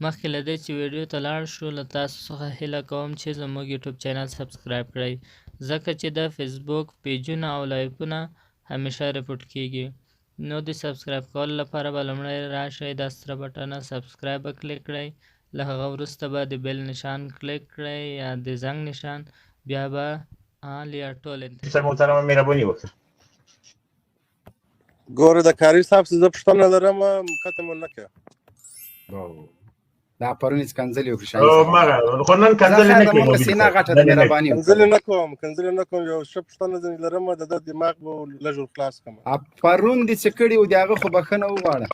مخکې له دې چې ویډیو ته لاړ شو، له تاسو څخه هیله کوم چې زموږ یوټیوب چینل سبسکرایب کړئ، ځکه چې د فیسبوک پیجونه او لایفونه همیشه رپورټ کیږي. نو د سبسکرایب کولو لپاره به لومړی راشئ، دا سره بټنه سبسکرایب به کلیک کړئ، له هغه وروسته به د بیل نشان کلیک کړئ یا د زنګ نشان، بیا به آل یا ټول انتخاب. صاحب محترمه، مهرباني وکړه. ګوره، د قاري صاحب څه زه پوښتنه لرم، کته مو نه کړه. دا پرون هیڅ کنځلې وکړې شاهین صاحب. مګر خو نن کنځلې نه کوي. مونږ سینه غټه ده، مهرباني وکړه. کنځلې نه کوم، کنځلې نه کوم. یو ښه پوښتنه ځینې لرم، د ده دماغ به لږ ور خلاص کړم. پرون دې څه کړي وو، د هغه خو بښنه وغواړه.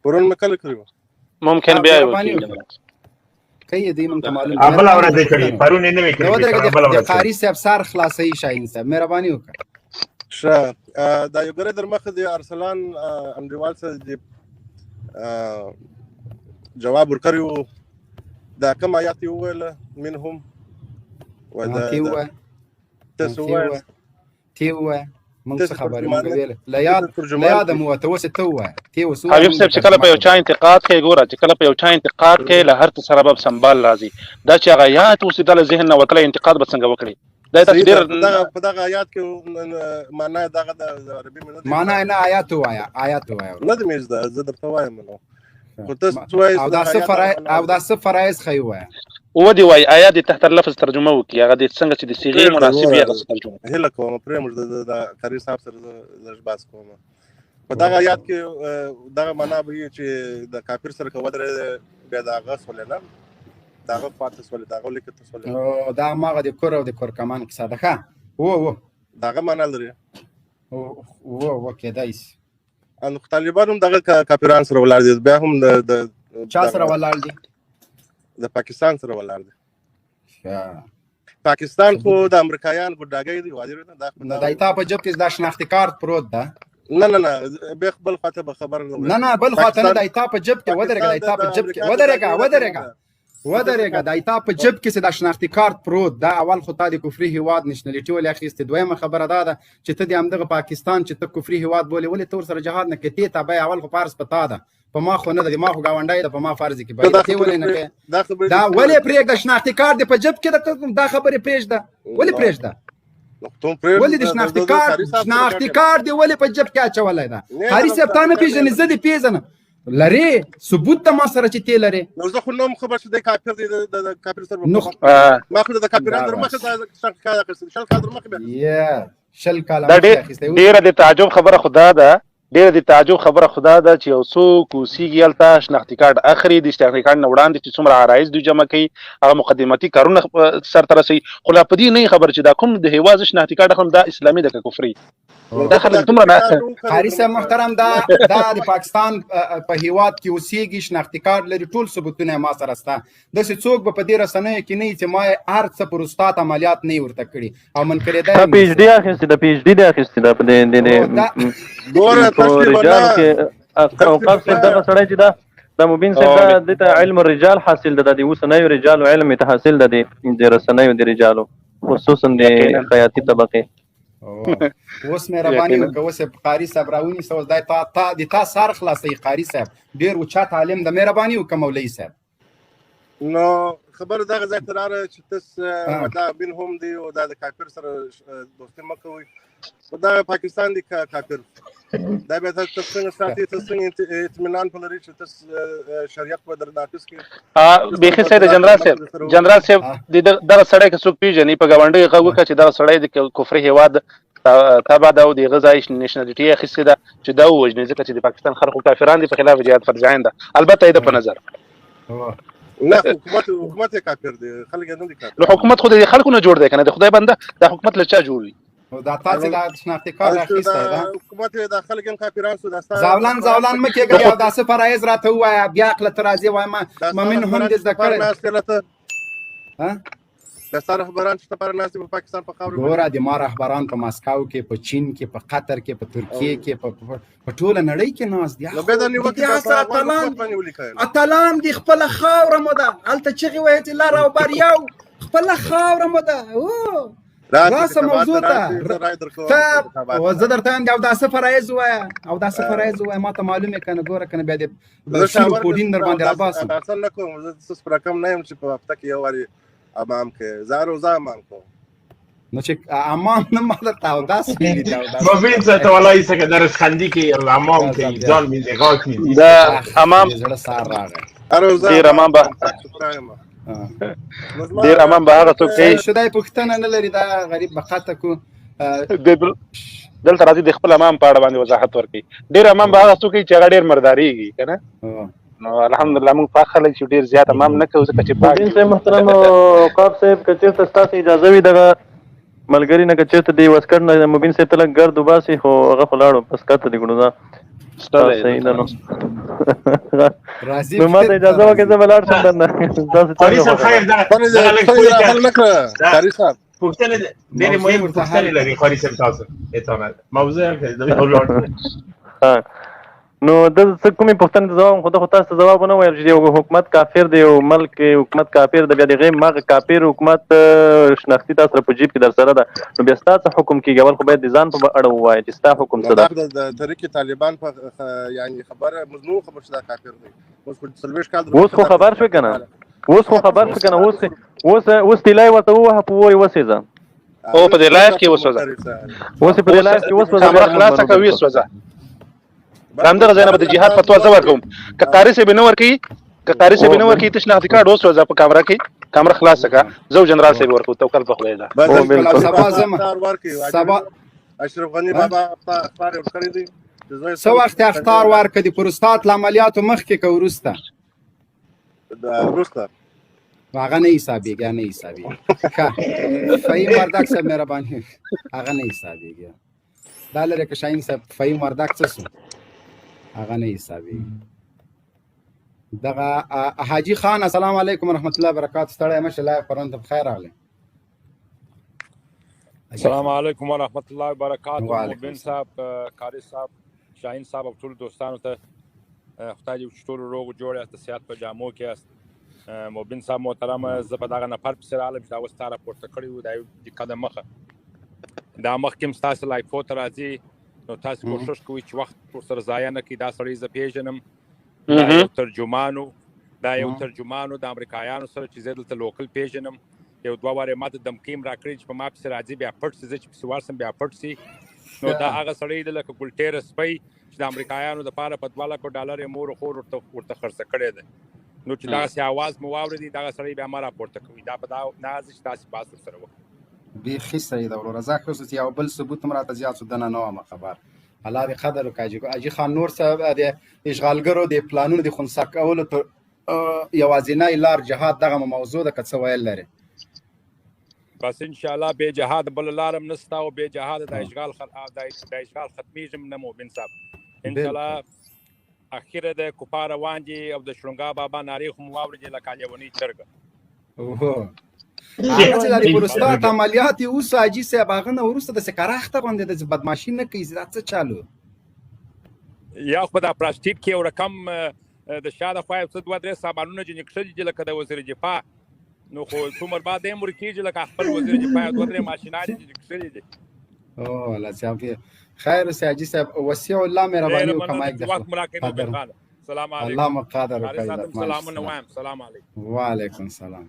پرون مې کله کړي وو؟ ممکن بیا یې وکړي. کوي دې مونږ ته معلوم. بل ورځ یې کړي، پرون یې نه وی کړي. د قاري صاحب سر خلاصوي. شاهین صاحب، مهرباني وکړه. ښه، دا یو ګری در مخه د ارسلان انډیوال څخه د جواب ورکړی وو، دا کوم آیات یې وویل؟ منهم و دا تاسو ووایه، تی ووایه، مونږ څه خبرې مونږ ویل له یاد له یاده مو ته اوس ته ووایه، تی اوس. حبیب صاحب، چې کله په یو چا انتقاد کوي، ګوره، چې کله په یو چا انتقاد کوي، له هر څه سره به سمبال راځي. دا چې هغه یاد اوس د ذهن نه وتلی، انتقاد به څنګه وکړي؟ دا تاسو ډیر په دغه آیات کې معنا دغه د عربي مې نه، معنا نه، آیات وایا، آیات وایا. نه دې مې زه درته وایم، نو خو تاسو وایئ. او دا څه فرایض، او دا څه فرایض خی وایا. و دی وای آیات د تحت اللفظ ترجمه وکي، هغه د څنګه چې د صيغه مناسب وي هغه ترجمه. هله کوم پرې موږ د قاری صاحب سره لږ باس کوم. په دغه آیات کې دغه معنا به چې د کافر سره کوه درې، بیا د هغه سولې نه، دغه خواته سولې، دغه لیکه ته سولې. او دا ماغه د کور او د کور کمان قصه ده. ښه، و و دغه معنا لري. و و کېدای شي. ان طالبان هم دغه کافران سره ولاړ دي، بیا هم د چا سره ولاړ دي؟ د پاکستان سره ولاړ دي. پاکستان خو د امریکایان ګډاګی دی، واضح ده. دا نو دا په جب کې دا شناختی کارت پروت ده. نه نه نه، به بل خواته به خبر نه. نه نه، بل خواته نه، دا په جب کې ودرېږه، دا په جب کې ودرېږه، ودرېږه، ودرېږه. دا تا په جب کې چې دا شناختي کارت پروت دا، اول خو تا د کفري هیواد نشنلیټي ولې اخیستې؟ دویمه خبره دا ده چې ته د همدغه پاکستان چې ته کفري هیواد بولې، ولې ته ورسره جهاد نه کوې؟ ته به اول خو فرض په تا ده، په ما خو نه ده، ما خو ګاونډی ده، په ما فرض کې باید ته ولې نه کوې؟ دا ولې پرېږده؟ شناختي کارت دې په جب کې ده، دا خبرې پرېږده، ولې پرېږده؟ ولې د شناختي کارت، شناختي کارت دې ولې په جب کې اچولی ده؟ قاري صاحب تا نه پېژني، زه دې پېژنم. لري ثبوت د ما سره چې تی لري؟ نو زه خو نوم خبر چې د کافر دی، د کافر سره ما خو د کافرانو در مخه 20 کاله اخیستل، 20 کاله در مخه. یا 20 کاله مخه اخیستل. ډیره د تعجب خبره خدا ده، ډیره د تعجب خبره خدا ده چې یو څوک اوسېږي هلته، شناختي کارت اخلي، د شناختي کارت نه وړاندې چې څومره عرایض دوی جمع کوي، هغه مقدماتي کارونه سرته رسوي، خو لا په دې نه خبر چې دا کوم د هیواد شناختي کارت اخلم، دا اسلامي ده که کفري؟ دا خلک دومره نه. قاري صاحب محترم، دا د پاکستان په هیواد کې اوسېږي، شناختي کارت لري، ټول ثبوتونه ما سره سته. داسې څوک به په دې رسنیو کې نه چې ما هر څه پر استاد عملیات نه ورته کړي او منکرېدی. پی ایچ ډي اخیستې ده، پی ایچ ډي دی اخیستې ده په دې دې ګوره رجال کې. اوقاف صاحب، دغه سړی چې دا د مبین صاحب دا د علم الرجال حاصل ده، د اوسنیو رجالو علم ته حاصل ده، د رسنیو د رجالو، خصوصا د خیاطي طبقې. اوس مهرباني وکړه، اوس قاري صاحب راونیسه. اوس دا تا تا د تا سر خلاصوي. قاري صاحب ډېر اوچت عالم ده، مهرباني وکړه مولوي صاحب. نو خبر دغه ځای ته راغله چې تس دا بن هم دی او دا د کافر سره دوستي مه کوئ، خو دا پاکستان دی کافر، دا بیا ته څنګه ساتي؟ ته څنګه اطمینان په لري چې تس شریعت به در نافذ کړي؟ بیخي صحیح ده جنرال صاحب. جنرال صاحب، دغه سړی که څوک پیژني، په ګاونډیو غږ وکړه چې دغه سړی د کفري هیواد تابع ده او د هغه ځای نیشنلټي یې اخیستې ده، چې دا ووژني، ځکه چې د پاکستان خلکو کافران دي، په خلاف جهاد فرض عین ده، البته یې ده په نظر. نه، حکومت کافر دی، خلک نه دي کافر. نو حکومت خو د خلکو نه جوړ دی کنه، د خدای بنده، دا حکومت له چا جوړ وي؟ نو دا تاسو دا شناختي کارت اخیستی ده؟ حکومت دا خلک هم کافران سو. دا زاولان زاولان مکه، او دا څه فرایض راته ووايه، بیا عقل ته راځي. وایم ما من هم دې زده کړی. ها، د ستا رهبران چې لپاره ناست په پاکستان په خاوره؟ ګوره، د ما رهبران په مسکو کې، په چین کې، په قطر کې، په ترکیه کې، په ټوله نړۍ کې ناست دي. نو بیا دا نیوکې اتلان، اتلان دي. خپله خاوره مو ده، هلته چغې وهي چې لر او بر یو، خپله خاوره مو ده. او راسه موضوع ته. ته زه درته وایم، او دا څه فرایض ووایه، او دا څه فرایض ووایه، ما ته معلوم یې که نه. ګوره که نه بیا دې شیرو پوډین در باندې راباسم. اصل نه کوم، زه څه رقم نه یم چې په هفته کې یو وارې امام کې، زه هر ورځ امام کوم. نو چې امام نه، ما درته اودس ویلي دي، اودس. مبین صاحب ته والله څه درس خندي کې امام کې ځان مینځي، غاښ مینځي. دا امام زړه سار راغی. هر ورځ ډیر امام به، ډیر امام به هغه څوک کوي. شدای پوښتنه نه لري، دا غریب به قطع کو. دلته راځي د خپل امام په اړه باندې وضاحت ورکړي. ډیر امام به هغه څوک کوي چې هغه ډیر مرداريږي کنه. نو الحمدلله موږ پاک خلک چې ډیر زیات امام نه کوو، ځکه چې پاک. مبین صاحب محترم، عقاب صاحب، که چېرته ستاسو اجازه وي دغه ملګري نه، که چېرته دی واسکټ نه مبین صاحب ته لږ ګرد وباسي، خو هغه خو لاړو بس کاته دې کړو. ځه صحیح ده. نو راځي نو ما ته اجازه وکړئ، زه به لاړ شم درنه. تاسو قاري صاحب خیر، دا لږ نه کړه قاري صاحب. پوښتنه ډېرې مهمې پوښتنې لري قاري صاحب. تاسو اعتماد موضوع ها. نو د څه کومې پوښتنې ته ځواب؟ خو خو تاسو ته ځواب نه ویل چې یو حکومت کافر دی، یو ملک حکومت کافر دی، بیا د غیم مغه کافر حکومت شناختی تاسو سره په جیب کې در سره ده، نو بیا ستا څه حکم کیږي؟ اول خو باید د ځان په اړه ووایې چې ستا حکم څه ده. د تحریک طالبان په یعنی خبره موږ نو خبر چې دا کافر دی، اوس خو 40 کال. اوس خو خبر شو کنه، اوس خو خبر شو کنه. اوس اوس اوس تلای ورته ووهه، په وای وسېځه. او په دې live کې وسوځه. اوس په دې live کې وسوځه، کمره خلاصه کوي وسوځه. همدغه ځای نه به د جهاد فتوا زه ورکوم، که قاري صاحب نه ورکوي، که قاري صاحب نه ورکوي. ته شناختي کارت وسوځه په کمره کې، کمره خلاصه که، زه جنرال صاحب ورکوم. توکل په خدای ده. سبا زما سبا اشرف غنی بابا اخطار ورکړی دی. څه وخت اخطار ورکړي؟ پروستات له عملیاتو مخکې که وروسته؟ وروسته. هغه نه حسابېږي، نه حسابېږي. ښه فهیم وردک صاحب مهرباني، هغه نه حسابېږي. دا لرې که شاهین صاحب. فهیم وردک څه سو؟ هغه نه حسابېږي. دغه حاجي خان، السلام علیکم ورحمت الله وبرکاته. ستړی مه شه، live پرون ته پخیر راغلی. السلام علیکم ورحمت الله وبرکاته. مبین صاحب، قاری صاحب، شاهین صاحب او ټول دوستانو ته خدای دې چې ټول روغ جوړ یاست، صحت په جامو کې یاست. مبین صاحب محترم، زه په دغه نفر پسې راغلم چې دا اوس تا راپورته کړی و، دا یو د قدم مخه دا مخکې هم ستاسو live ته راځي، نو تاسو کوشش کوئ چې وخت ورسره ضایع نه کړئ. دا سړی زه پېژنم، دا یو ترجمانو، دا یو ترجمانو د امریکایانو سره چې زه دلته local پېژنم. یو دوه وارې ماته دمکې هم راکړې چې په ما پسې راځي بیا پټ سي، زه چې پسې ورسم بیا پټ سي. نو دا هغه سړی دی لکه ګلټېره سپی چې د امریکایانو دپاره په 2 لکو ډالر یې مور خور ورته خرڅه کړې ده. نو چې دغسې اواز مو واورېدی، دغه سړی بیا مه راپورته کوئ. دا په دا نه راځي چې تاسې بحث ورسره وکړئ. بیخي صحیح ده وروره، زه ښه چې یو بل ثبوت هم راته زیات شو، دنه نه وم خبر. الله دې قدر وکړي. حاجي خان نور صاحب، د اشغالګرو د پلانونو د خنثا کولو تر یوازینی لار جهاد، دغه موضوع ده که څه ویل لري؟ بس ان شاء الله به جهاد بل لارم نستا، او به جهاد د اشغال د اشغال ختمیږم نه. مبین صاحب، ان شاء الله اخیره د کفار روان دي او د شړنګا بابا نارې خو مو واورېدې لکه لیونۍ چرګه. اوه، هغه چې د پروستات عملیات یې اوس حاجي صاحب، هغه نه وروسته داسې کرخته غوندې د بدمعاشي نه کوي، دا څه چالو؟ یا خو په دا پلاستیک کې یو رقم د شا د خوا یو څه دوه درې سامانونه جنې کښلي دي لکه د وزیر دفاع، نو خو څومره بعد یې ورکېږي لکه خپل وزیر دفاع دوه درې ماشینان دي کښلي دي. او الله صاحب خیر اوسې. حاجي صاحب وسیع الله، مهرباني وکړه، مایک د وخت مراکې. سلام علیکم. الله مو قدر وکړي. سلامونه وایم. سلام علیکم. وعلیکم سلام.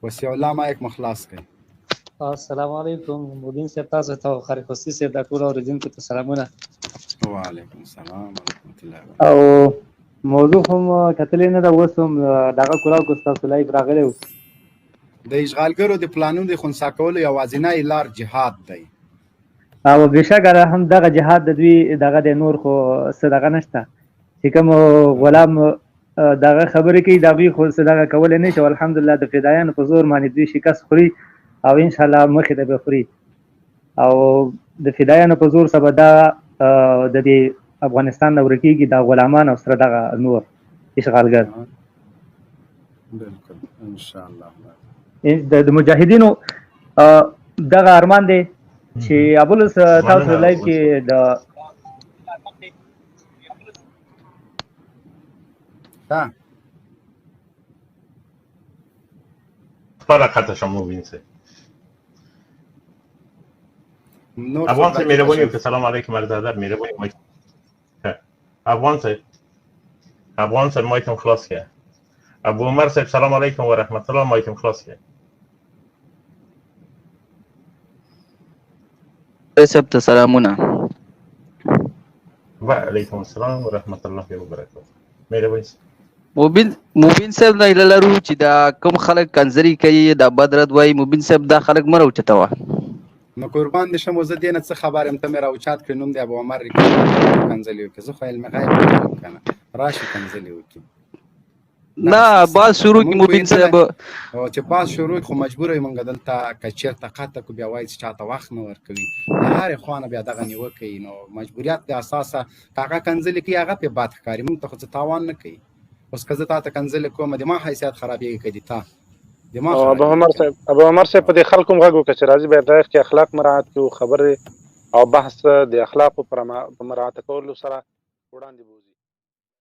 وسیع الله، مایک مو خلاص کړئ. السلام علیکم مبین صاحب، تاسو ته او قاري خوستي صاحب دا ټول اورېدونکو ته سلامونه. وعلیکم السلام ورحمت الله وبرکاته. او موضوع هم کتلې نه ده، اوس هم دغه کولاو کو ستاسو live راغلی و. د اشغالګرو د پلانونو د خنثا کولو یوازینی لار جهاد دی. او بېشکه هم دغه جهاد د دوی دغه د نور خو څه دغه نشته چې کوم غلام دغه خبرې کوي، د هغوی خو څه دغه کولی نه شي. الحمدلله د فدایانو په زور باندې دوی شکست خوري او انشاءالله مخې ته به خوري، او د فدایانو په زور سره دا د دې افغانستان نه ورکیږي دا غلامان او سره دغه نور اشغالګر. بالکل ان شاء الله. د مجاهدینو دغه ارمان دی چې ابل تاسو live کې د ها خپله قطع شم مبین صاحب. نور افغان څوک صاحب راځي مهرباني تشریف وکړه. سلام علیکم، عرض ادب، مهرباني مایک. افغان صاحب، افغان صاحب مایکم خلاص که. ابو عمر صاحب سلام علیکم و رحمت الله، مایکم خلاص که. صاحب ته سلامونه. و علیکم السلام و رحمت الله و برکاته. مهرباني. مبین صاحب نه هیله لرو چې دا کوم خلک کنځري کوي، دا بد رد وایي، مبین صاحب دا خلک مه راوچتوه. نو قربان دې شم، زه دې نه څه خبر یم، ته مې راوچات کړې، نوم دې ابو عمر ریکارډ کړې، کنځلې وکړې. زه خو علم غیب نه لرم که نه راشي کنځلې وکړي. نه باز شروع کی مونږ مبین پوهېدلی صاحب. او چې باز شروع خو مجبور یو مونږ دلته، که چېرته قطع کو بیا وایي چې چاته وخت نه ورکوي، د هرې خوا نه بیا دغه نیوکه وي. نو مجبوریت د اساسه که هغه کنځلې کوي هغه پې بد ښکاري، مونږ ته خو څه تاوان نه کوي. اوس که زه تا ته کنځلې کوم د ما حیثیت خرابېږي که د تا؟ د ما او ابو خرابېږي عمر که صاحب، ابو عمر صاحب په دې خلکو هم غږ وکړه چې راځي باید لایف کې اخلاق مراعات کړو، خبرې او بحث د اخلاقو په مراعات کولو سره وړاندې بوځي.